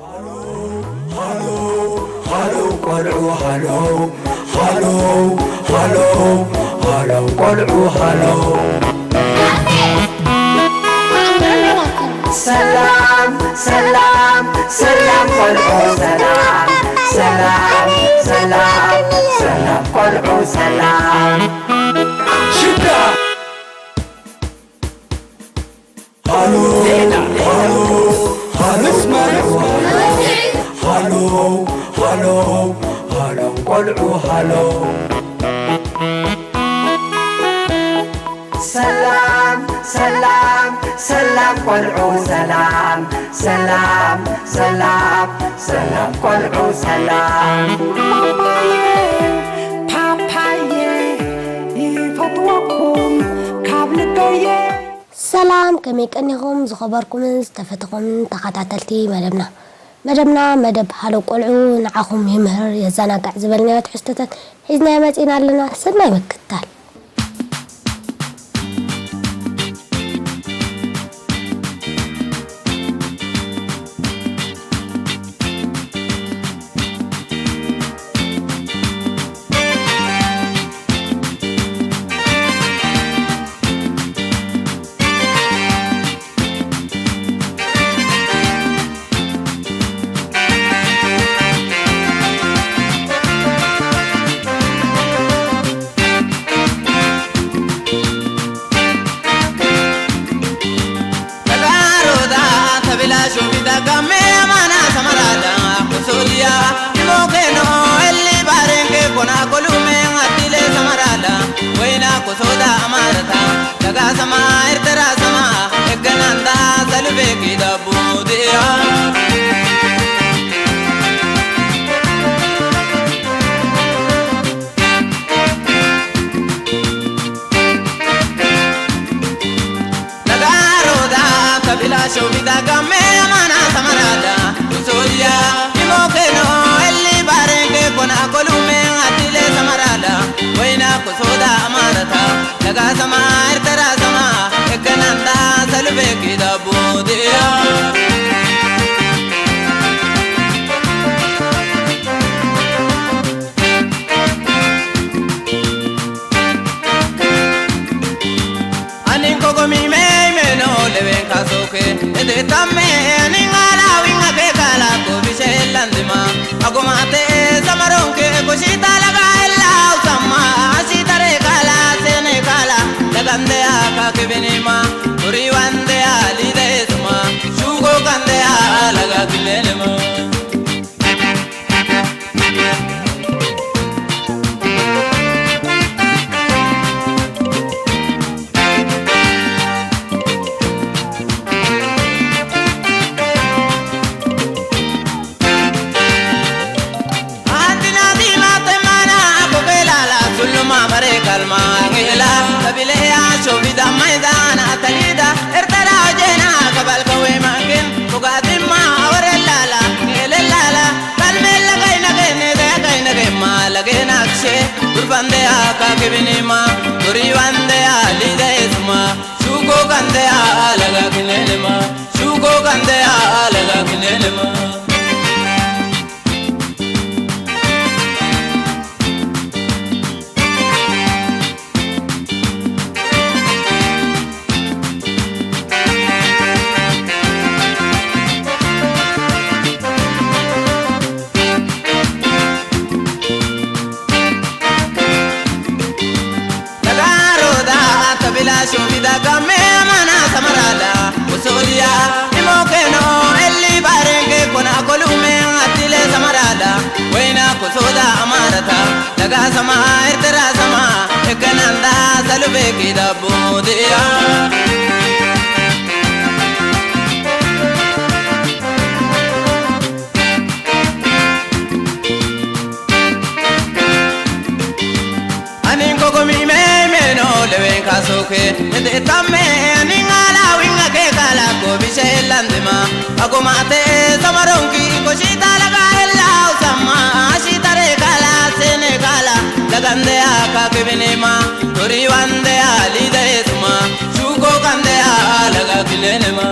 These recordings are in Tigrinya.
ሃሎ፣ ሃሎ፣ ሃሎ ቆልዑ ሃሎ፣ ሃሎ፣ ሃሎ፣ ሃሎ ቆልዑ ሃሎ። ሰላም፣ ሰላም፣ ሰላም ቆልዑ ሰላም፣ ሰላም፣ ሰላም፣ ሰላም ቆልዑ ሰላም። ሽዳ ሃሎ፣ ሃሎ፣ ሃሎ፣ ሃሎ፣ ሃሎ፣ ሃሎ ቆልዑ ሃሎ። ሰላም፣ ሰላም፣ ሰላም ቆልዑ ሰላም፣ ሰላም፣ ሰላም፣ ሰላም ቆልዑ ሰላም። ፓፓየ ይፈትወኩም ካብ ልበየ። ሰላም፣ ከመይ ቀኒኹም ዝኸበርኩምን ዝተፈተኹምን ተኸታተልቲ መደብና? መደብና መደብ ሃሎ ቆልዑ ንዓኹም ይምህር፣ የዘናግዕ ዝበልናዮ ትሕዝቶታት ሒዝናዮ መጺና ኣለና። ሰናይ ምክትታል። Tagaroda, tabila shubida, gamme amana samarada, kusuliya, imokeno, elli barenge kona kolume, atile samarada, wena kusoda amarata, daga sama, ertera sama, ekkananda, salubeki dabudiya. Nagaroda, kabila shobida, gamme amana samarada, usoya, imokeno, elli barenge kona kolume, atile samarada, wena kusoda amarata, daga sama, ertera sama, ekkananda, salubeki dabudiya. Anin kogo mi me me no le ven kaso ke ede tamme anin ala winga ke kala ko bishe landima agoma te samaron ke ko shita laga ella usama ashita re kala sene kala lagande aka ke benima uri wande ali de suma shugo kande alaga kilenema. Tabile ya shobi da maidana talida ertara jena kabal kawe makin. Bugatimma awarellala, ngelellala, kalmella kainagene, de kainagema, lagenakshe, gurbande aka kibinima, guriwande alidesma, shugo gande alaga kinelema, shugo gande alaga kinelema. Nagaroda, tabila shobida, gamme amana samarada, usolia, imokeno, elli barenge, kona kolume, atile samarada, wena kusoda amarata, daga sama, ertera sama, ekananda, salubeki dabudia. Anin kogo mi me me no le ven kaso ke ede tamme anin ala winga ke kala ko bishe landima agoma te samaronki ko shita laga ella usama shita re kala sene kala lagande aka ke binima tori wande ali de suma shugo kande alaga kilenema.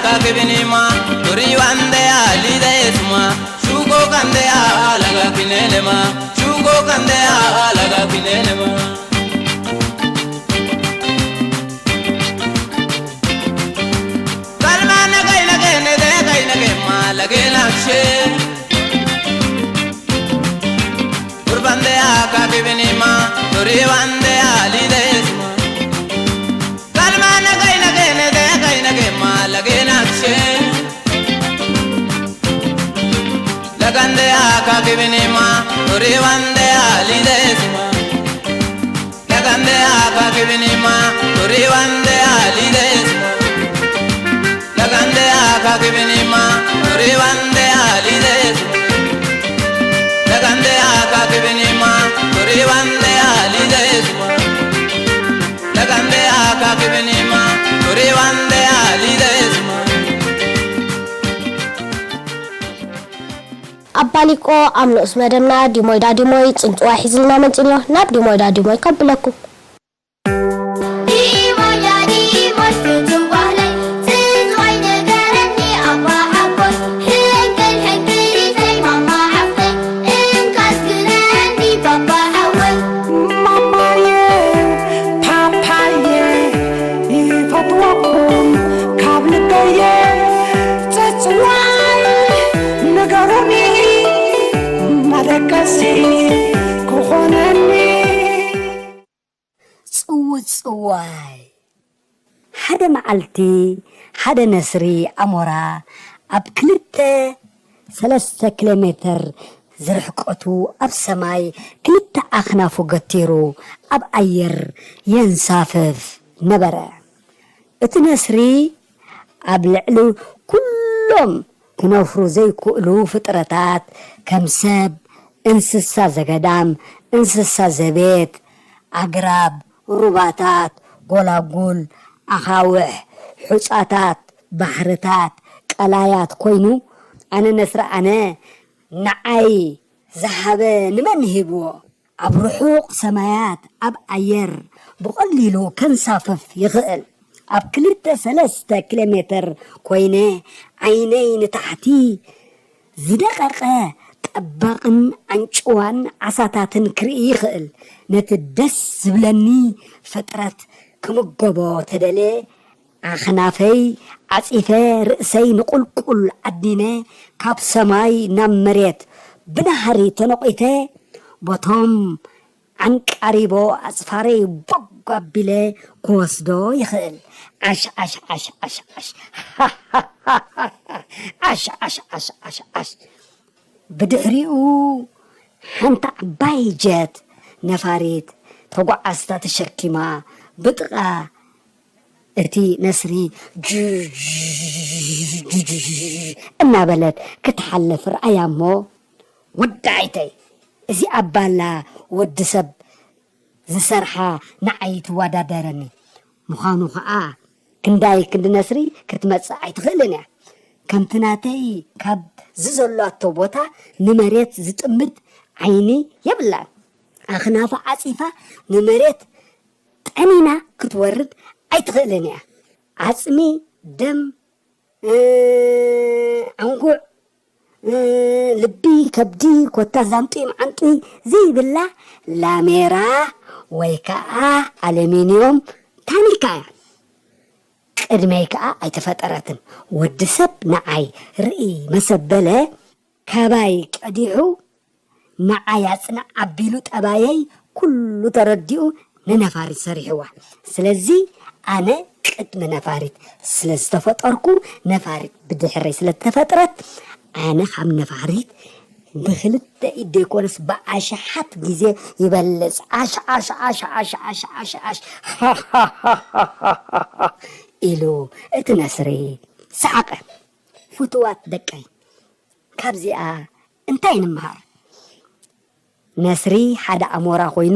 Kakibinima, turiwande alide suma, shugo kande alaga kinelema, shugo kande alaga kinelema. Kalma nagai nage nede gai nage ma lage nakshe. Urbande aka kibinima, turiwande alide suma. Kalma nagai nage nede gai nage ma lage nakshe. Lagande aka kibinima, turiwande alide suma. Lagande aka kibinima, turiwande alide suma. Lagande aka kibinima, turiwande alide suma. Lagande aka kibinima, turiwande alide suma. Lagande aka kibinima, turiwande alide suma. ኣባሊቆ ኣብ ንኡስ መደብና ዲሞይ ዳዲሞይ ጽንጽዋይ ሒዝልና መጺእሎ። ናብ ዲሞይ ዳዲሞይ ከብለኩም። ዲሞይ ዳዲሞይ ፍቱው ባህለይ፣ ጽንጽዋይ ንገረኒ ኣባ ሓቦይ፣ ሕንቅል ሕንቅሊተይ ማማ ዓርከይ፣ እንካስ ግነኒ ባባ ሓወይ። ማማየ ፓፓየ ይፈትወኩም ካብ ልበየ ጽጽዋይ ንገሩኒ መደቀሲ ክኾነኒ። ጽውጽዋይ። ሓደ መዓልቲ ሓደ ነስሪ ኣሞራ ኣብ ክልተ ሰለስተ ኪሎ ሜተር ዝርሕቀቱ ኣብ ሰማይ ክልተ ኣኽናፉ ገቲሩ ኣብ ኣየር የንሳፍፍ ነበረ። እቲ ነስሪ ኣብ ልዕሊ ኩሎም ክነፍሩ ዘይክእሉ ፍጥረታት ከም ሰብ፣ እንስሳ ዘገዳም፣ እንስሳ ዘቤት፣ ኣግራብ፣ ሩባታት፣ ጎላጉል፣ ኣኻውሕ፣ ሑጻታት፣ ባሕርታት፣ ቀላያት ኮይኑ ኣነ ነስሪ ኣነ ንዓይ ዝሃበ ንመን ሂብዎ? ኣብ ርሑቕ ሰማያት ኣብ ኣየር ብቐሊሉ ከንሳፍፍ ይኽእል። ኣብ ክልተ ሰለስተ ኪሎ ሜተር ኮይነ ዓይነይ ንታሕቲ ዝደቐቐ ጠበቕን ኣንጭዋን ዓሳታትን ክርኢ ይኽእል። ነቲ ደስ ዝብለኒ ፍጥረት ክምገቦ ተደልየ ኣኽናፈይ ዓጺፈ ርእሰይ ንቑልቁል ኣዲነ ካብ ሰማይ ናብ መሬት ብናህሪ ተነቒተ ቦቶም ዓንቃሪቦ ኣጽፋረይ ቦግ ኣቢለ ክወስዶ ይኽእል። ዓሽ ዓሽ ዓሽ ዓሽ ዓሽ ዓሽ ዓሽ ዓሽ ዓሽ ዓሽ ብድሕሪኡ ሓንቲ ዓባይ ጀት ነፋሪት ተጓዓዝታ ተሸኪማ ብጥቓ እቲ ነስሪ ጅጅ እናበለት ክትሓልፍ ረኣያ እሞ፣ ወዲ ዓይተይ፣ እዚኣ ባላ ወዲ ሰብ ዝሰርሓ ንዓይ ትወዳደረኒ ምዃኑ ኸኣ ክንዳይ ክንዲ ነስሪ ክትመጽእ ኣይትኽእልን እያ። ከምቲ ናተይ ካብ ዝዘላቶ ቦታ ንመሬት ዝጥምት ዓይኒ የብላን። ኣኽናፋ ዓጺፋ ንመሬት ጠኒና ክትወርድ ኣይትኽእልን እያ። ዓጽሚ፣ ደም፣ ኣንጉዕ፣ ልቢ፣ ከብዲ ኮታ ዛንጡይ መዓንጡይ ዘይብላ ላሜራ ወይ ከዓ ኣለሚንዮም ታኒካ እያ። ቅድመይ ከዓ ኣይተፈጠረትን። ወዲ ሰብ ንዓይ ርኢ መሰበለ ካባይ ቀዲሑ ንዓይ ኣጽንዕ ኣቢሉ ጠባየይ ኩሉ ተረዲኡ ንነፋሪት ሰሪሕዋ። ስለዚ ኣነ ቅድሚ ነፋሪት ስለ ዝተፈጠርኩ ነፋሪት ብድሕረይ ስለ ዝተፈጥረት ኣነ ካብ ነፋሪት ብኽልተ ኢድ ዘይኮነስ ብኣሽሓት ግዜ ይበልጽ። ዓሽ ዓሽ ዓሽ ዓሽ ዓሽ ዓሽ ዓሽ ኢሉ እቲ ነስሪ ሰሓቐ። ፍቱዋት ደቀይ፣ ካብዚኣ እንታይ ንምሃር? ነስሪ ሓደ ኣሞራ ኮይኑ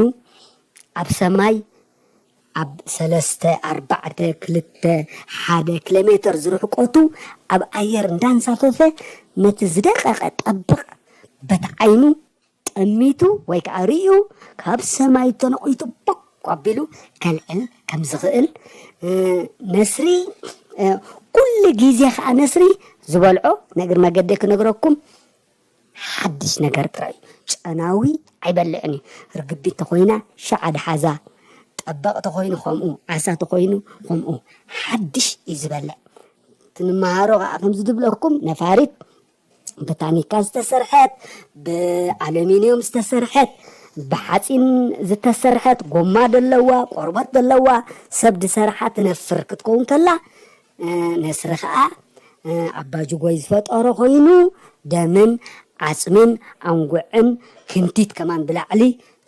ኣብ ሰማይ ኣብ ሰለስተ ኣርባዕተ ክልተ ሓደ ኪሎ ሜተር ዝርሕቀቱ ኣብ ኣየር እንዳንሳፈፈ ነቲ ዝደቐቐ ጠብቕ በቲ ዓይኑ ጠሚቱ ወይ ከዓ ርእዩ ካብ ሰማይ ተነቒቱ ቦክ ኣቢሉ ከልዕል ከም ዝኽእል ነስሪ ኩሉ ግዜ ከዓ ነስሪ ዝበልዖ ነግር መገዲ ክነግረኩም ሓድሽ ነገር ጥራይ እዩ። ጨናዊ ኣይበልዕን እዩ። ርግቢት ተኾይና ሸዓ ድሓዛ፣ ጠበቕ ተኾይኑ ከምኡ፣ ዓሳ ተኾይኑ ከምኡ፣ ሓድሽ እዩ ዝበልዕ። ትንመሃሮ ከዓ ከምዚ ዝብለኩም ነፋሪት ብታኒካ ዝተሰርሐት፣ ብኣሉሚንየም ዝተሰርሐት፣ ብሓፂን ዝተሰርሐት፣ ጎማ ዘለዋ፣ ቆርበት ዘለዋ፣ ሰብ ዝሰርሓ ትነፍር ክትከውን ከላ፣ ነስሪ ኸኣ ኣባጅጎይ ዝፈጠሮ ኮይኑ፣ ደምን ዓጽምን ኣንጉዕን ክንቲት ከማን ብላዕሊ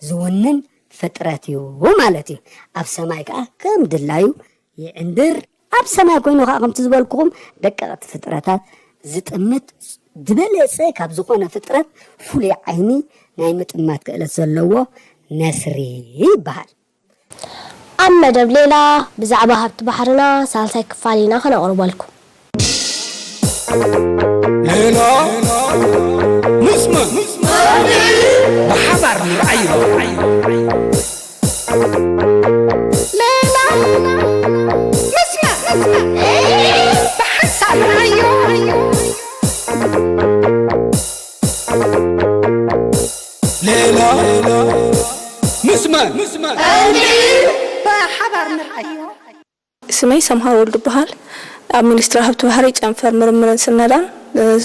ዝውንን ፍጥረት እዩ ማለት እዩ። ኣብ ሰማይ ከኣ ከም ድላዩ ይዕንድር። ኣብ ሰማይ ኮይኑ ከኣ ከምቲ ዝበልኩኹም ደቀቕቲ ፍጥረታት ዝጥምት ዝበለጸ ካብ ዝኾነ ፍጥረት ፍሉይ ዓይኒ ናይ ምጥማት ክእለት ዘለዎ ነስሪ ይበሃል። ኣብ መደብ ሌላ ብዛዕባ ሃብቲ ባሕርና ሳልሳይ ክፋል ኢና ከነቕርበልኩም። ሌላ ምስማዕ ብሓባር ንርኣዮ። ሌላ ምስማዕ ብሓንሳብ ንርኣዮ። ሌላ ምስማዕ ብሓባር ንርኣዮ። ስመይ ሰምሃር ወልዱ እበሃል። ኣብ ሚኒስትሪ ሃብቲ ባሕሪ ጨንፈር ምርምርን ስነዳን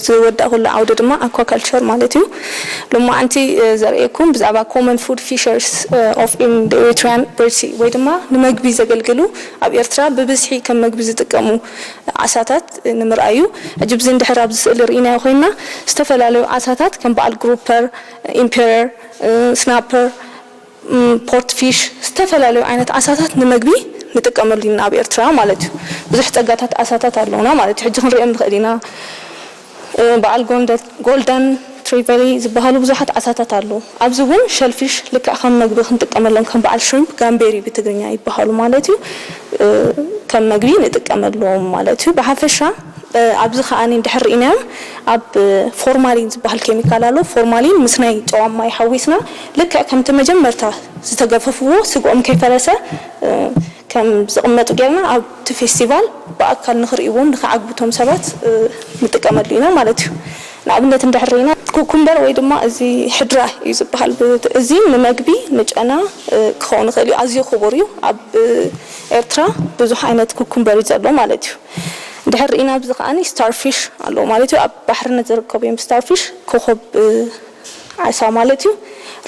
ዝወዳእኩሉ ዓውዲ ድማ ኣኳካልቸር ማለት እዩ። ሎማዓንቲ ዘርእየኩም ብዛዕባ common food fishers of in the Eritrean Red Sea ወይ ድማ ንመግቢ ዘገልግሉ ኣብ ኤርትራ ብብዝሒ ከም መግቢ ዝጥቀሙ ዓሳታት ንምርኣይ እዩ። ሕጂ ብዚ እንድሕር ኣብዚ ስእሊ ርኢናዮ ኮይንና ዝተፈላለዩ ዓሳታት ከም በዓል ግሩፐር፣ ኢምፔረር፣ ስናፐር፣ ፖርት ፊሽ ዝተፈላለዩ ዓይነት ዓሳታት ንመግቢ ንጥቀመሉ ኢና ኣብ ኤርትራ ማለት እዩ። ብዙሕ ፀጋታት ዓሳታት ኣለውና ማለት እዩ። ሕጂ ክንሪኦም ንኽእል ኢና። በዓል ጎልደን ትሪቨሊ ዝበሃሉ ብዙሓት ዓሳታት ኣለዉ። ኣብዚ እውን ሸልፊሽ ልክዕ ከም መግቢ ክንጥቀመሎም ከም በዓል ሽሪምፕ ጋምቤሪ ብትግርኛ ይበሃሉ ማለት እዩ። ከም መግቢ ንጥቀመሎም ማለት እዩ። ብሓፈሻ ኣብዚ ከኣ እንድሕር ርኢናዮም ኣብ ፎርማሊን ዝበሃል ኬሚካል ኣሎ። ፎርማሊን ምስ ናይ ጨዋማ ማይ ሓዊስና ልክዕ ከምቲ መጀመርታ ዝተገፈፍዎ ስግኦም ከይፈረሰ ከም ዝቕመጡ ጌርና ኣብቲ ፌስቲቫል ብኣካል ንኽርእይዎም ንኽዓግቡ እቶም ሰባት ንጥቀመሉ ኢና ማለት እዩ። ንኣብነት እንድሕር ርኢና ኩኩምበር ወይ ድማ እዚ ሕድራ እዩ ዝበሃል። እዚ ንመግቢ ንጨና ክኸውን ይኽእል እዩ። ኣዝዩ ክቡር እዩ። ኣብ ኤርትራ ብዙሕ ዓይነት ኩኩምበር እዩ ዘሎ ማለት እዩ። እንድሕር ርኢና ኣብዚ ከኣ ስታርፊሽ ኣለዉ ማለት እዩ። ኣብ ባሕርነት ዝርከቡ እዮም። ስታርፊሽ ኮኾብ ዓሳ ማለት እዩ።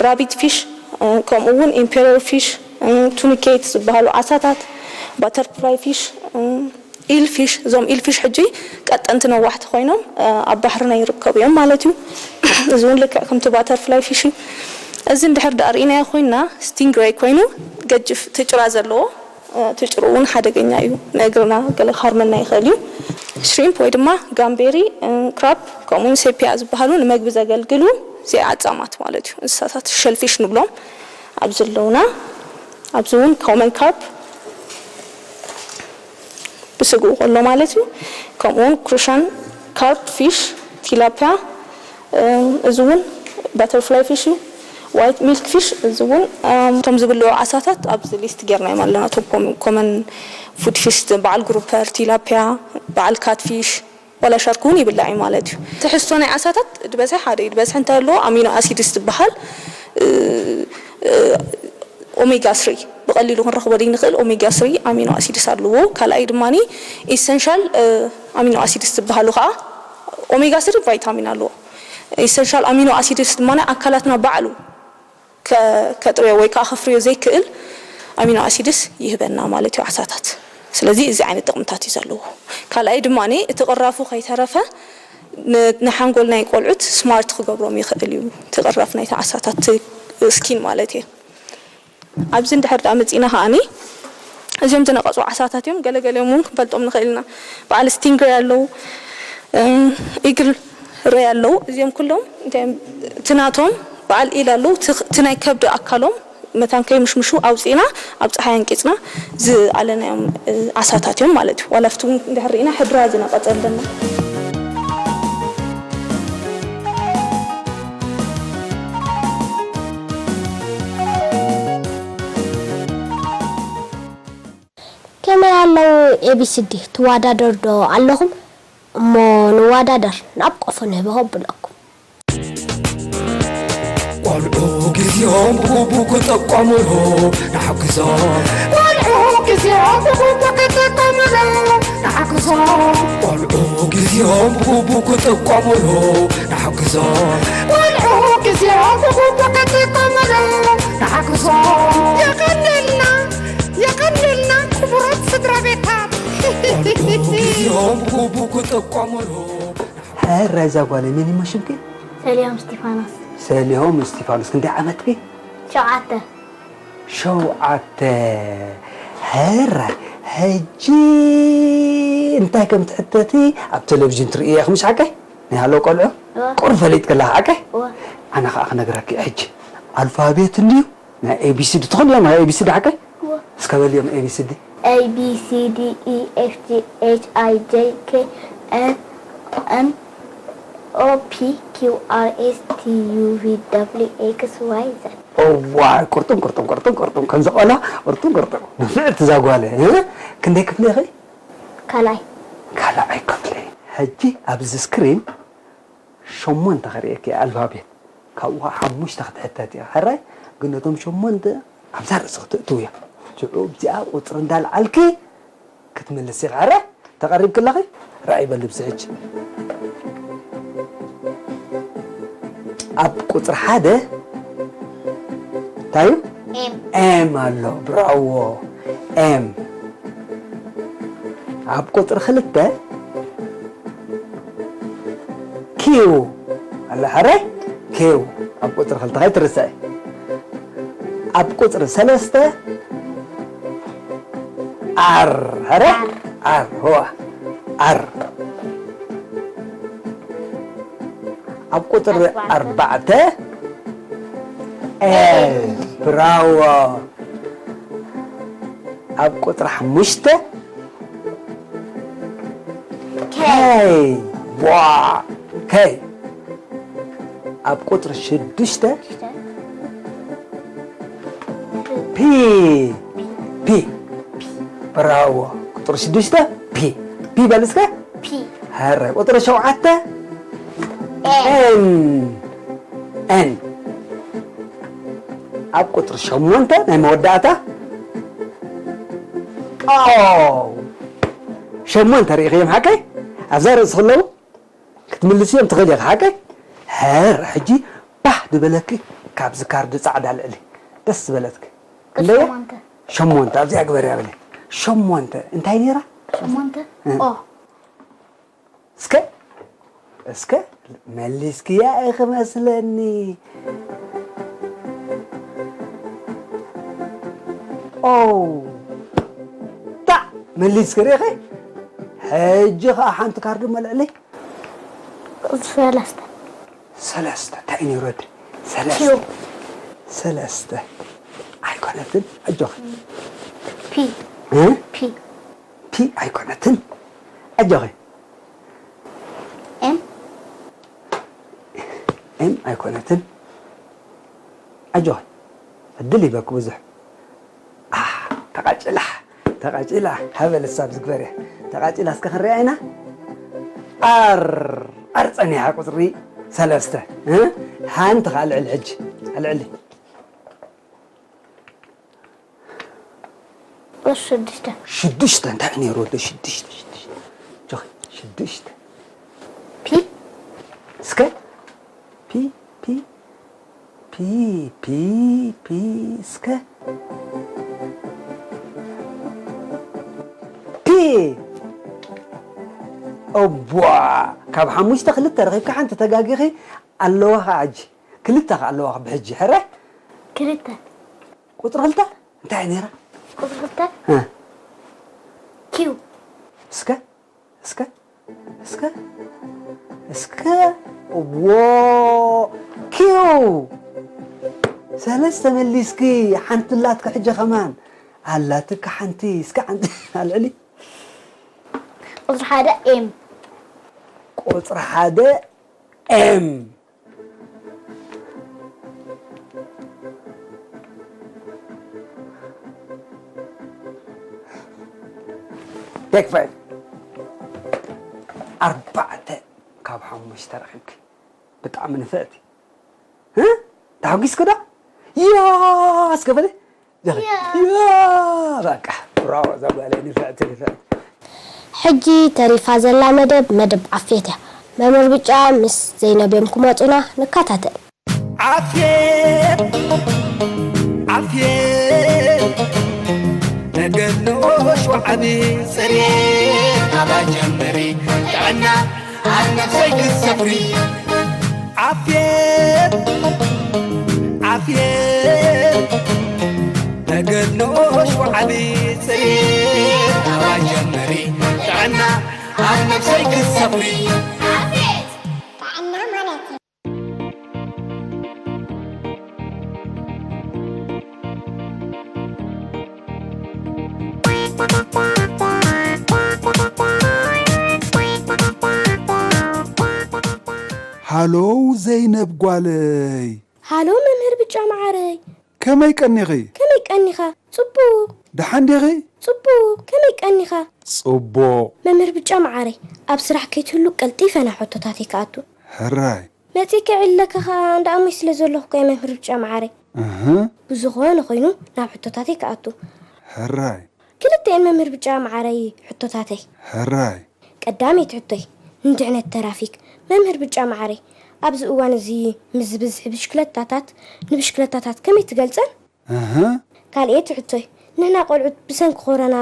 ራቢት ፊሽ ከምኡ እውን ኢምፔረር ፊሽ፣ ቱኒኬት ዝበሃሉ ዓሳታት፣ ባተርፍላይ ፊሽ፣ ኢል ፊሽ። እዞም ኢል ፊሽ ሕጂ ቀጠንቲ ነዋሕቲ ኮይኖም ኣብ ባሕርና ይርከቡ እዮም ማለት እዩ። እዚ እውን ልክዕ ከምቲ ባተርፍላይ ፊሽ እዩ። እዚ እንድሕር ደኣ ርኢናዮ ኮይንና ስቲንግሬይ ኮይኑ ገጅፍ ትጭራ ዘለዎ ትጭርኡ እውን ሓደገኛ እዩ። ንእግርና ገለ ክሃርመና ይኽእል እዩ። ሽሪምፕ ወይ ድማ ጋምቤሪ፣ ክራብ ከምኡውን ሴፒያ ዝበሃሉ ንመግቢ ዘገልግሉ ዘይዓጻማት ማለት እዩ። እንስሳታት ሸልፊሽ ንብሎም ኣብዚ ኣለውና። ኣብዚ እውን ኮመን ካርፕ ብስግኡ ከሎ ማለት እዩ። ከምኡውን ክሩሻን ካርፕ ፊሽ፣ ቲላፒያ፣ እዚ እውን ባተርፍላይ ፊሽ እዩ። ዋይት ሚልክ ፊሽ እዚ እውን እቶም ዝብልዑ ዓሳታት ኣብዚ ሊስት ጌርናዮም ኣለና። እቶም ኮመን ፉድ ፊሽ በዓል ግሩፐር፣ ቲላፒያ፣ በዓል ካት ፊሽ፣ ዋላ ሻርክ እውን ይብላዕ እዩ ማለት እዩ። ትሕዝቶ ናይ ዓሳታት ድበዝሐ ሓደ እዩ። ድበዝሐ እንታይ ኣለዎ? ኣሚኖ ኣሲድስ ዝበሃል ኦሜጋ ስሪ ብቐሊሉ ክንረኽቦ ዘይንኽእል ኦሜጋ ስሪ ኣሚኖ ኣሲድስ ኣለዎ። ካልኣይ ድማ ኢሰንሻል ኣሚኖ ኣሲድስ ዝበሃሉ ከዓ ኦሜጋ ስሪ ቫይታሚን ኣለዎ። ኢሰንሻል ኣሚኖ ኣሲድስ ድማ ኣካላትና ባዕሉ ከጥርዮ ወይ ከዓ ከፍርዮ ዘይክእል ኣሚኖ ኣሲድስ ይህበና ማለት እዩ ዓሳታት። ስለዚ እዚ ዓይነት ጥቕምታት እዩ ዘለዎ። ካልኣይ ድማ እቲ ቅራፉ ከይተረፈ ንሓንጎል ናይ ቆልዑት ስማርት ክገብሮም ይኽእል እዩ። እቲ ቅራፍ ናይቲ ዓሳታት ስኪን ማለት እየ። ኣብዚ እንድሕር ደኣ መፂእና ከዓኒ እዚኦም ዝነቐፁ ዓሳታት እዮም። ገለገሊኦም እውን ክንፈልጦም ንኽእል ኢና። በዓል ስቲንግሬ ኣለዉ፣ ኢግል ሬ ኣለዉ። እዚኦም ኩሎም እንታይ እዮም? እቲ ናቶም በዓል ኢል ኣለዉ። እቲ ናይ ከብዲ ኣካሎም መታን ከይምሽምሹ ኣውፂእና ኣብ ፀሓይ ኣንቂፅና ዝኣለናዮም ዓሳታት እዮም ማለት እዩ። ዋላ ኣብቲ እውን እንድሕር ርኢና ሕድራ ዝነቐፀ ኣለና። ከመይ ኣለዉ ኤቢሲዲ ትወዳደሩ ዶ ኣለኹም? እሞ ንወዳደር፣ ናብ ቆፎ ንህበ ከብለኩም። ቆልዑ ግዜኦም ብግቡእ ክጥቀሙሉ ንሓግዞም። ቆልዑ ግዜኦም ብግቡእ ክጥቀሙሉ ንሓግዞም። ቆልዑ ግዜኦም ብግቡእ ክጥቀሙሉ ንሓግዞም። ቆልዑ ግዜኦም ብግቡእ ክጥቀሙሉ ንሓግዞም። የቐንየልና፣ የቐንየልና ክቡራት ስድራ ቤታት። ቆልዑ ግዜኦም ብግቡእ ክጥቀሙሉ። ሕራይ እዛ ጓለይ፣ መን እሞ ሽምኪ? ሰሊሆም እስጢፋኖስ። ሰሊሆም እስጢፋኖስ፣ ክንደይ ዓመትኪ? ሸውዓተ። ሸውዓተ። ሕራይ፣ ሕጂ እንታይ ከም ትሕተቲ ኣብ ቴሌቪዥን ትርእያ ኢኺ፣ ምሽ ሓቀይ? ናይ ሃሎ ቆልዑ? እወ። ቁሩብ ፈሊጥኪ ኣለኺ፣ ሓቀይ? እወ። ኣነ ኸኣ ክነግረኪ ሕጂ። ኣልፋቤት እንድዩ፣ ናይ ኤ ቢ ሲ ዲ ትኽእልዮም፣ ናይ ኤ ቢ ሲ ዲ ሓቀይ? እወ። እስከ በልዮም ኤ ቢ ሲ ዲ። A B C D E F G H I J K L M N O P Q R S T U V W X Y Z። እዋይ፣ ቁርጥም፣ ቁርጥም፣ ቁርጥም፣ ቁርጥም፣ ቁርጥም፣ ከምዚ ቆልዓ፣ ቁርጥም፣ ቁርጥም። ንፍዕቲ እዛ ጓለይ፣ እ? ክንደይ ክፍሊ ኢኺ? ካልኣይ። ካልኣይ ክፍሊ። ሕጂ ኣብዚ ስክሪን ሸሞንተ ከርእየኪ እየ ኣልፋቤት። ካብኡ ኸዓ ሓሙሽተ ክትሕተት እየ። ሕራይ ግን ነቶም ሸሞንተ ኣብዛ ርእሲ ክተእትውያ። ሽዑ ኣብዚኣ ቁጽሪ እንዳልዓልኪ ክትምልሲ ኢኺ። ሕራይ ተቐሪብኪ ኣለኺ? ራእይ በሊ ብዚ ሕጂ። ኣብ ቁጽሪ ሓደ እንታይ እዩ? ኤም። ኤም ኣሎ። ብራዎ። ኤም። ኣብ ቁጽሪ ክልተ ኪው ኣላ። ሕራይ ኪው ኣብ ቁጽሪ ክልተ ከይትርስዒ። ኣብ ቁጽሪ ሰለስተ ኣር። ሕራይ ኣር። ኣር። ሆዋ። ኣር። ኣብ ቁጽሪ ኣርባዕተ። ኣርባዕተ ኤል። ኤል። ብራዎ። ኣብ ቁጽሪ ሓሙሽተ ከይ። ከይ። ዋ። ከይ። ኣብ ቁጽሪ ሽዱሽተ ፒ። ፒ። ብራዎ። ቁጽሪ ሽዱሽተ ፒ። ፒ በል እስከ። ፒ። ሕራይ። ቁጽሪ ሸውዓተ ኤን። ኤን። ኤን። ኣብ ቁጽሪ ሸሞንተ ናይ መወዳእታ ኦ። ኦ። ሸሞንተ ርኢኽዮም ሓቀይ? ኣብዛ ርእሲ ከለዉ ክትምልስዮም ትኽእል ኢኺ ሓቀይ? ሕር፣ ሕጂ ባህ ዝበለኪ ካብዚ ካርዲ ጻዕዳ ልዕሊ ደስ ዝበለትኪ። ክንደይ እያ? ሸሞንተ። ሸሞንተ፣ ኣብዚኣ ግበርያ በሊ። ሸሞንተ፣ እንታይ ነይራ? ሸሞንተ? እ። ኦ። እስከ፣ እስከ፣ መሊስክያ ኢኺ መስለኒ። ኦ፣ ታ፣ መሊስኪ ርኢኺ? ሕጂ ኸዓ ሓንቲ ካርዲ መልዕሊ። ሰለስተ። ሰለስተ፣ እንታይ እዩ ነይሩ ወዲ? ሰለስተ። ኪው። ሰለስተ። ኣይኮነትን፣ ኣጆኺ። ፒ። እ? ፒ። ፒ ኣይኮነትን። ኣጆኺ። ኤም። ኤም ኣይኮነትን። ኣጆኺ። ዕድል ይበኪ ብዙሕ። ኣህ፣ ተቓጭላ፣ ተቓጭላ። ሃበል እሳ ኣብዚ ግበርያ። ተቓጭላ እስከ ክንሪኣ ኢና። ኣር፣ ኣር ጸኒሓ ቁጽሪ ሰለስተ። እ? ሓንቲ ከኣ ኣልዕሊ ሕጂ። ኣልዕሊ። ቁጽሪ ሽዱሽተ። ሽዱሽተ፣ እንታይ እዩ ነይሩ ወዲ? ሽዱሽተ፣ ሽዱሽተ። ጆኺ፣ ሽዱሽተ። ፒ። እስከ። ፒ፣ ፒ፣ ፒ፣ ፒ፣ ፒ፣ እስከ። ፒ። እቧ፣ ካብ ሓሙሽተ ክልተ ረኺብካ ሓንቲ ተጋጊኺ ኣለዋ ኸዓ ሕጂ። ክልተ ኸዓ ኣለዋ ብሕጂ። ሕረ? ክልተ። ቁጽሪ ክልተ? እንታይ እያ ነይራ? ቁጽሪ ክልተ? እ። ኪው። እስከ፣ እስከ፣ እስከ፣ እስከ፣ ዎ፣ ኪው። ሰለስተ መሊስኪ፣ ሓንቲ ኣላትኪ ሕጂ ከማን። ኣላትኪ ሓንቲ፣ እስከ ሓንቲ ኣልዕሊ። ቁጽሪ ሓደ ኤም። ቁጽሪ ሓደ ኤም። ቴክ ፋይቭ። ኣርባዕተ ካብ ሓሙሽተ ረኺብኪ። ብጣዕሚ ንፍዕቲ። እ? ተሓጒስኪ ዶ? ያስ ገበለ? ያ! ያ! በቃ፣ ብራቮ፣ እዛ ጓለይ ንፍዕቲ፣ ንፍዕቲ። ሕጂ ተሪፋ ዘላ መደብ፣ መደብ ዓፍየት እያ። መምህር ብጫ ምስ ዘይነብ እዮም ክመጹና፣ ንከታተል። ዓፍየት፣ ዓፍየት፣ ነገር ንኡሽ ወዓቢ ጽሬት ኣባ ጀምሪ፣ ጥዕና ኣብ ነፍሰይ ክትሰፍሪ። ዓፍየት፣ ዓፍየት፣ ነገር ንኡሽ ወዓቢ ጽሬት ኣባ ጀምሪ፣ ጥዕና ኣብ ነፍሰይ ክትሰፍሪ። ዓፍየት፣ ጥዕና ማለት እዩ። ሃሎ ዘይነብ ጓለይ። ሃሎ መምህር ብጫ መዓረይ። ከመይ ቀኒኺ? ከመይ ቀኒኻ? ጽቡቕ። ደሓን ዲኺ? ጽቡቕ። ከመይ ቀኒኻ? ጽቡቕ። መምህር ብጫ መዓረይ፣ ኣብ ስራሕ ከይትህሉ ቀልጢፈ ናብ ሕቶታተይ ክኣቱ። ሕራይ። መጺእ ክዕለካ ኸኣ እንዳ ኣሞይ ስለ ዘለኹ እኮ እየ መምህር ብጫ መዓረይ። እህ። ብዝኾነ ኾይኑ ናብ ሕቶታተይ ክኣቱ። ሕራይ። ክልተ እየን መምህር ብጫ መዓረይ ሕቶታተይ። ሕራይ። ቀዳመይቲ ሕቶይ፣ ንድሕነት ተራፊክ። መምህር ብጫ መዓረይ፣ ኣብዚ እዋን እዚ ምስ ብዝሒ ብሽክለታታት፣ ንብሽክለታታት ከመይ ትገልጸን? እህ። ካልኣይቲ ሕቶይ፣ ንሕና ቆልዑት ብሰንኪ ኮሮና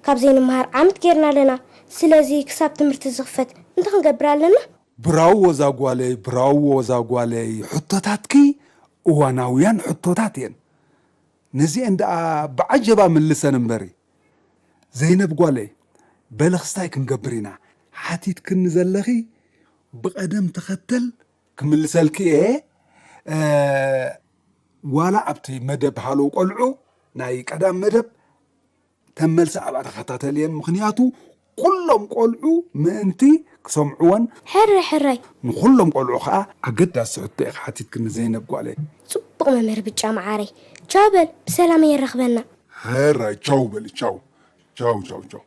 ካብ ዘይንመሃር ዓመት ጌርና ኣለና። ስለዚ ክሳብ ትምህርቲ ዝኽፈት እንታይ ክንገብር ኣለና? ብራዎ እዛ ጓለይ፣ ብራዎ እዛ ጓለይ። ሕቶታትኪ እዋናውያን ሕቶታት እየን። ነዚአን ደኣ ብዓጀባ ምልሰን እምበሪ። ዘይነብ ጓለይ፣ በሊ ክስታይ ክንገብር ኢና። ሓቲትክኒ ዘለኺ ብቐደም ተኸተል ክምልሰልኪ እየ። እ፣ ዋላ ኣብቲ መደብ ሃሎ ቆልዑ ናይ ቀዳም መደብ ተመልሲ ኣብኣ ተኸታተልየን። ምኽንያቱ ኩሎም ቆልዑ ምእንቲ ክሰምዕወን። ሕራይ፣ ሕራይ። ንኹሎም ቆልዑ ኸኣ ኣገዳሲ ሕቶ ኢኻ ሓቲትክኒ ዘይነብ ጓለይ። ጽቡቕ መምህር ብጫ መዓረይ። ቻው በል፣ ብሰላም የራኽበና። ሕራይ፣ ቻው በሊ፣ ቻው። ቻው፣ ቻው፣ ቻው።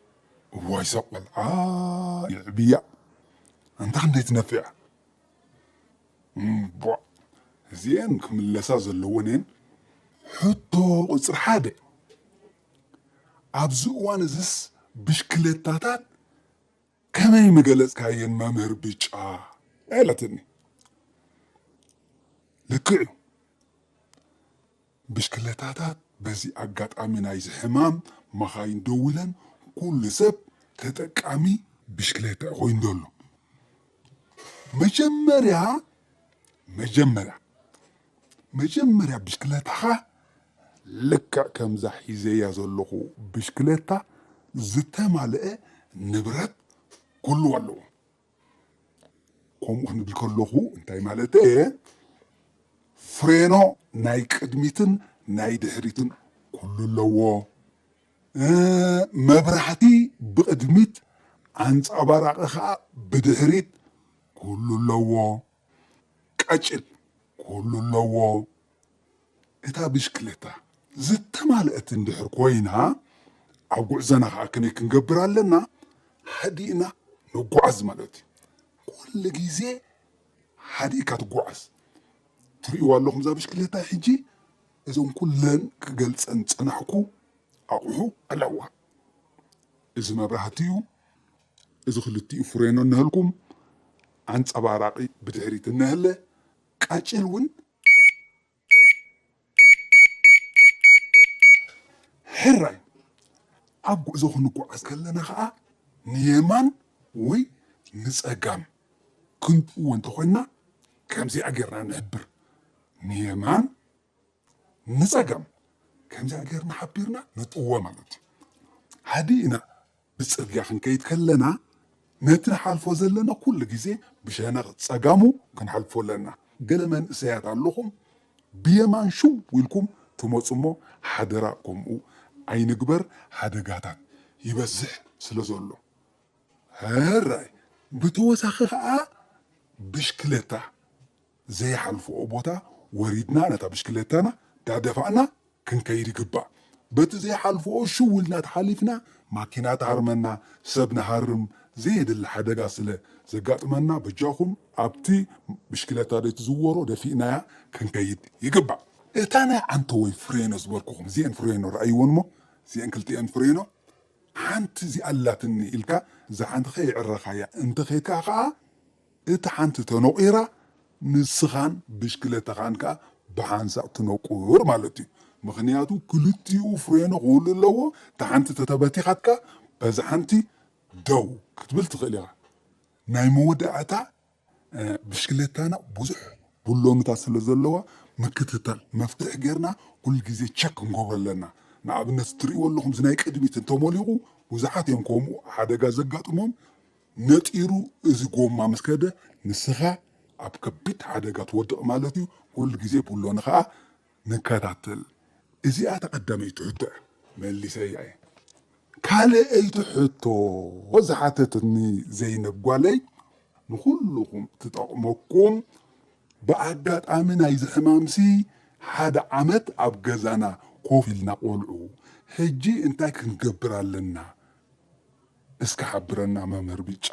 እዋይ፣ እዛ ቆልዓ የዕብያ። ኣንታ ክንደይ ትነፍዕ። እምቧ፣ እዚኤን ክምለሳ ዘለወን እየን። ሕቶ ቁጽሪ ሓደ፣ ኣብዚ እዋን እዝስ ብሽክለታታት ከመይ ምገለጽካየን መምህር ብጫ? ኢላትኒ። ልክዕ እዩ። ብሽክለታታት በዚ ኣጋጣሚ ናይዚ ሕማም መኻይን ደው ኢለን ኩሉ ሰብ ተጠቃሚ ብሽክለታ ኮይኑ ዘሎ። መጀመርያ፣ መጀመርያ፣ መጀመርያ ብሽክለታኻ ልክዕ ከምዛ ሒዘያ ዘለኹ ብሽክለታ ዝተማልአ ንብረት ክህልዋ ኣለዎ። ከምኡ ክንብል ከለኹ እንታይ ማለተይ እየ? ፍሬኖ ናይ ቅድሚትን ናይ ድሕሪትን ኩሉ ኣለዎ። እ፣ መብራህቲ ብቕድሚት፣ ኣንጸባራቒ ኸኣ ብድሕሪት ኩሉ ኣለዎ። ቀጭል ኩሉ ኣለዎ። እታ ብሽክለታ ዝተማልአት እንድሕር ኮይና፣ ኣብ ጉዕዞና ኸዓ ከመይ ክንገብር ኣለና? ሃዲእና ንጓዓዝ ማለት እዩ። ኩሉ ግዜ ሃዲእካ ትጓዓዝ። ትርእይዋ ኣለኹም እዛ ብሽክለታ ሕጂ፣ እዞም ኩለን ክገልጸን ጸናሕኩ ኣቑሑ ኣለዋ። እዚ መብራህቲ እዩ። እዚ ክልቲኡ ፍሬኖ እነሀልኩም፣ ኣንጸባራቒ ብድሕሪት እነሀለ፣ ቀጭል እውን ሕራይ። ኣብ ጉዕዞ ክንጓዓዝ ከለና ኸዓ ንየማን ወይ ንጸጋም ክንጥዎ እንተኾይንና ከምዚኣ ጌርና ንሕብር። ንየማን ንጸጋም ከምዚኣ ጌርና ሓቢርና ንጥዎ ማለት እዩ። ሃዲእና ብጽርግያ ክንከይድ ከለና ነቲ ንሓልፎ ዘለና ኩሉ ግዜ ብሸነኽ ጸጋሙ ክንሓልፎ ኣለና። ገለ መንእሰያት ኣለኹም ብየማን ሽው ኢልኩም ትመጹ እሞ ሓደራ ከምኡ ኣይንግበር፣ ሓደጋታት ይበዝሕ ስለ ዘሎ። ሕራይ ብተወሳኺ ኸዓ ብሽክለታ ዘይሓልፍኦ ቦታ ወሪድና ነታ ብሽክለታና ዳደፋእና ክንከይድ ይግባእ። በቲ ዘይሓልፍኦ ሽው ኢልና ተሓሊፍና ማኪና ትሃርመና፣ ሰብ ንሃርም፣ ዘየድሊ ሓደጋ ስለ ዘጋጥመና በጃኹም ኣብቲ ብሽክለታ ዘይትዝወሮ ደፊእናያ ክንከይድ ይግባእ። እታ ናይ ዓንተወይ ፍሬኖ ዝበልኩኹም፣ እዚአን ፍሬኖ ረኣይወን እሞ፣ እዚአን ክልቲአን ፍሬኖ፣ ሓንቲ እዚኣ ኣላትኒ ኢልካ እዛ ሓንቲ ከየዕረኻያ እንተኸድካ ኸዓ፣ እታ ሓንቲ ተነቑራ፣ ንስኻን ብሽክለታኻን ከኣ ብሓንሳእ ትነቁር ማለት እዩ። ምኽንያቱ ክልቲኡ ፍሬኖ ክህሉ ኣለዎ። እታ ሓንቲ ተተበቲኻትካ፣ በዛ ሓንቲ ደው ክትብል ትኽእል ኢኻ። ናይ መወዳእታ፣ እ፣ ብሽክለታና ብዙሕ ብሎንታት ስለ ዘለዋ፣ ምክትታል መፍትሕ ጌርና ኩሉ ግዜ ቸክ ክንገብሮ ኣለና። ንኣብነት፣ ትርእይዎ ኣለኹም፣ እዚ ናይ ቅድሚት እንተሞሊቑ፣ ብዙሓት እዮም ከምኡ ሓደጋ ዘጋጥሞም። ነጢሩ እዚ ጎማ ምስ ከደ፣ ንስኻ ኣብ ከቢድ ሓደጋ ትወድቕ ማለት እዩ። ኩሉ ግዜ ብሎን ኸኣ ንከታተል። እዚኣ እታ ቀዳመይቲ ሕቶ እያ። መሊሰያ እየ። ካልኣይቲ ሕቶ ዝሓተትኒ ዘይነብ ጓለይ፣ ንኹልኹም ትጠቕመኩም፣ ብኣጋጣሚ ናይዚ ሕማምሲ ሓደ ዓመት ኣብ ገዛና ኮፍ ኢልና ቆልዑ፣ ሕጂ እንታይ ክንገብር ኣለና? እስኪ ሓብረና መምህር ብጫ፣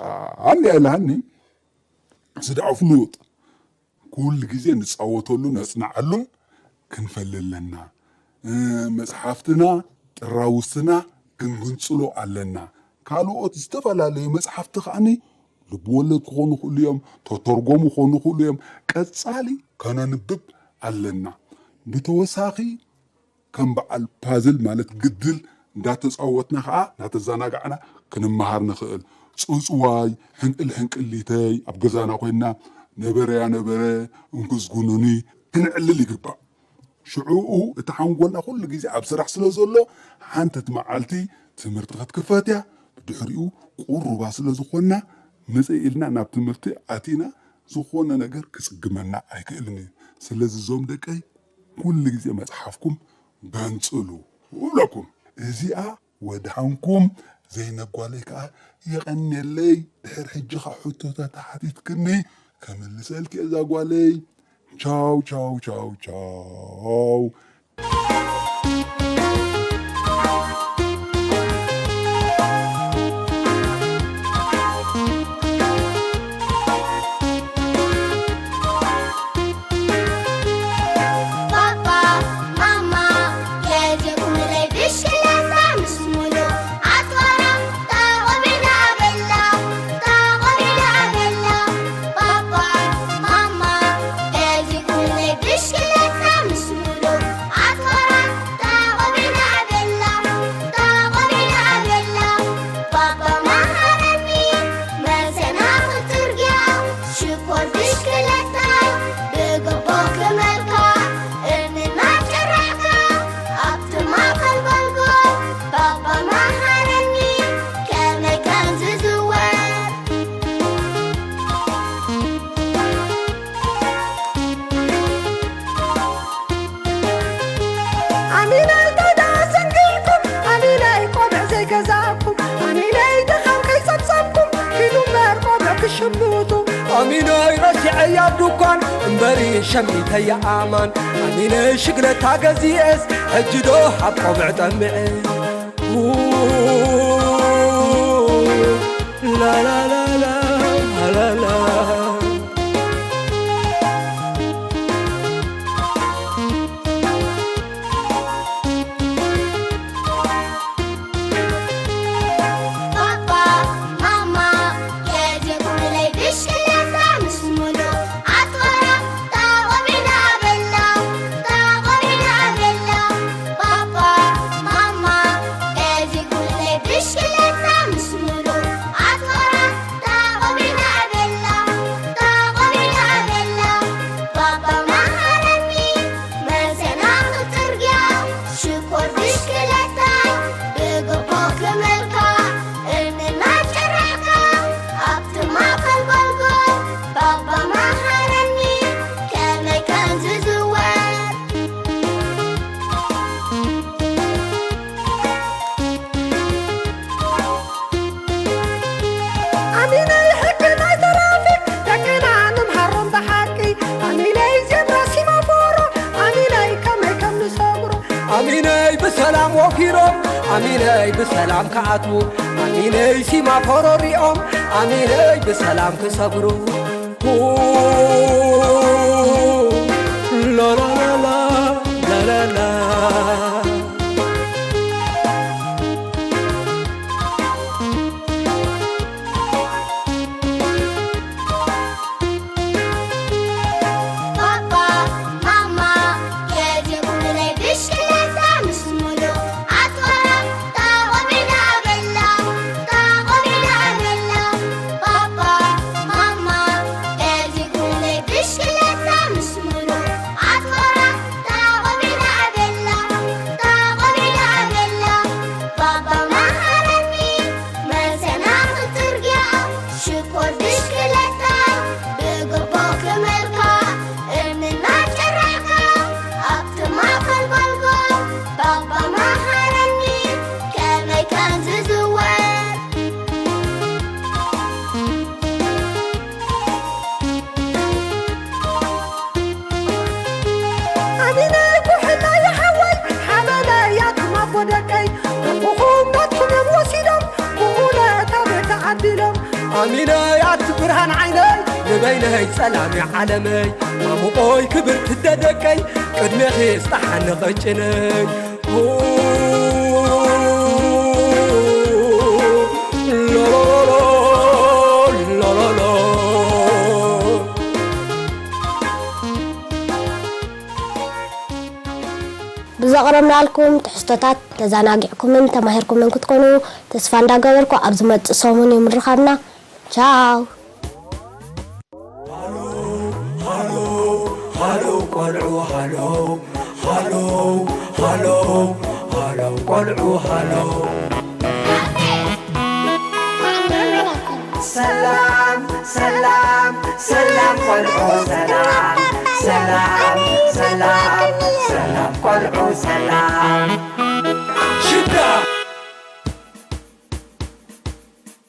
እንዲያ ኢላሃኒ። ስድዓው ፍሉጥ፣ ኩሉ ግዜ ንጻወተሉ ነጽንዓሉን ክንፈሊ ኣለና። እ፣ መጽሓፍትና ጥራውስና ክንግንጽሎ ኣለና። ካልኦት ዝተፈላለዩ መጽሓፍቲ ከዓኒ ልብወለድ ክኾኑ ይኽእሉ እዮም፣ ተተርጎሙ ክኾኑ ይኽእሉ እዮም። ቀጻሊ ከነንብብ ኣለና። ብተወሳኺ ከም በዓል ፓዝል ማለት ግድል እንዳተጻወትና ከኣ እንዳተዘናጋዕና ክንመሃር ንኽእል። ጽውጽዋይ፣ ሕንቅል ሕንቅሊተይ ኣብ ገዛና ኮይንና ነበረያ ነበረ እንኩዝጉኑኒ ክንዕልል ይግባእ። ሽዑኡ እቲ ሓንጎልና ኩሉ ግዜ ኣብ ስራሕ ስለ ዘሎ ሓንቲ መዓልቲ ትምህርቲ ክትክፈት እያ። ብድሕሪኡ ቁሩባ ስለ ዝኾንና ምጽእ ኢልና ናብ ትምህርቲ ኣቲና ዝኾነ ነገር ክጽግመና ኣይክእልን እዩ። ስለዚ እዞም ደቀይ ኩሉ ግዜ መጽሓፍኩም ገንጽሉ እብለኩም። እዚኣ ወድሓንኩም። ዘይነብ ጓለይ ከኣ የቐንየለይ። ድሕር ሕጂ ከኣ ሕቶታት ተሓቲትክኒ ከምልሰልኪ እዛ ጓለይ። ቻው ቻው ቻው ቻው። ኣሚነይ ረሲዐያ ኣብ ድኳን እምበሪ ሸሚተያ ኣማን ኣሚነይ ሽግለታ ገዚኤስ ሕጂ ዶ ኣብ ቆብዕ ጠምዐ ላላላላ ላላ ኣሚነይ ብሰላም ክኣትዉ፣ ኣሚነይ ሲማፎሮ ሪኦም፣ ኣሚነይ ብሰላም ክሰግሩ። ላላላላ፣ ላላላ። ባባ፣ ማማ፣ ከዚ ቁምለይ ብሽክለታ ምስ ሙሉ ኣትወራ፣ ታቆሚና በላ፣ ታቆሚና በላ። ባባ፣ ማማ፣ ከዚ ቁምለይ ብሽክለታ ምስ ሙሉ ኣትወራ፣ ታቆሚና በላ፣ ታቆሚና በላ። ባባ መሃረኒ፣ መሰናኽል ጽርግያ፣ ሽኮር ብሽክለታ፣ ብግቡእ ክመልካ፣ እምኒ እናጨራሕካ፣ ኣብቲ ማእከል ጎልጎል፣ ባባ መሃረኒ፣ ከመይ ከም ዝዝወር። ኣሚነይ ጉሕላ ይሓወይ፣ ሓበነይ ኣቱም ኣቦ ደቀይ፣ ደቁኹም ናትኩም እዮም ወሲዶም፣ ብውለታ ቤት ተዓዲሎም። ኣሚነይ ኣቲ ብርሃን ዓይነይ፣ ንበይነይ ጸላሚ ዓለመይ፣ ማሙቆይ ክብርቲ ደደቀይ፣ ቅድሜኺ ስታሓኒ ቀጭነይ። ብዘቕረብናልኩም ትሕዝቶታት ተዘናጊዕኩምን ተማሂርኩምን ክትኮኑ ተስፋ እንዳገበርኩ፣ ኣብ ዝመጽእ ሰሙን እዩ ምርኻብና። ቻው። ሃሎ፣ ሃሎ፣ ሃሎ፣ ቆልዑ፣ ሃሎ፣ ሃሎ፣ ሃሎ፣ ሃሎ፣ ቆልዑ፣ ሃሎ። ሰላም፣ ሰላም፣ ሰላም፣ ቆልዑ፣ ሰላም፣ ሰላም፣ ሰላም፣ ሰላም፣ ቆልዑ፣ ሰላም። ሽዳ።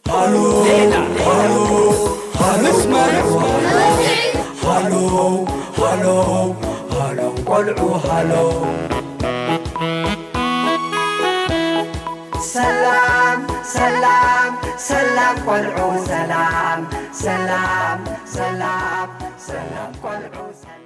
ሃሎ፣ ሃሎ፣ ሃሎ፣ መስመር። ሃሎ፣ ሃሎ፣ ሃሎ፣ ቆልዑ፣ ሃሎ። ሰላም፣ ሰላም፣ ሰላም፣ ቆልዑ፣ ሰላም፣ ሰላም፣ ሰላም፣ ሰላም፣ ቆልዑ፣ ሰላም።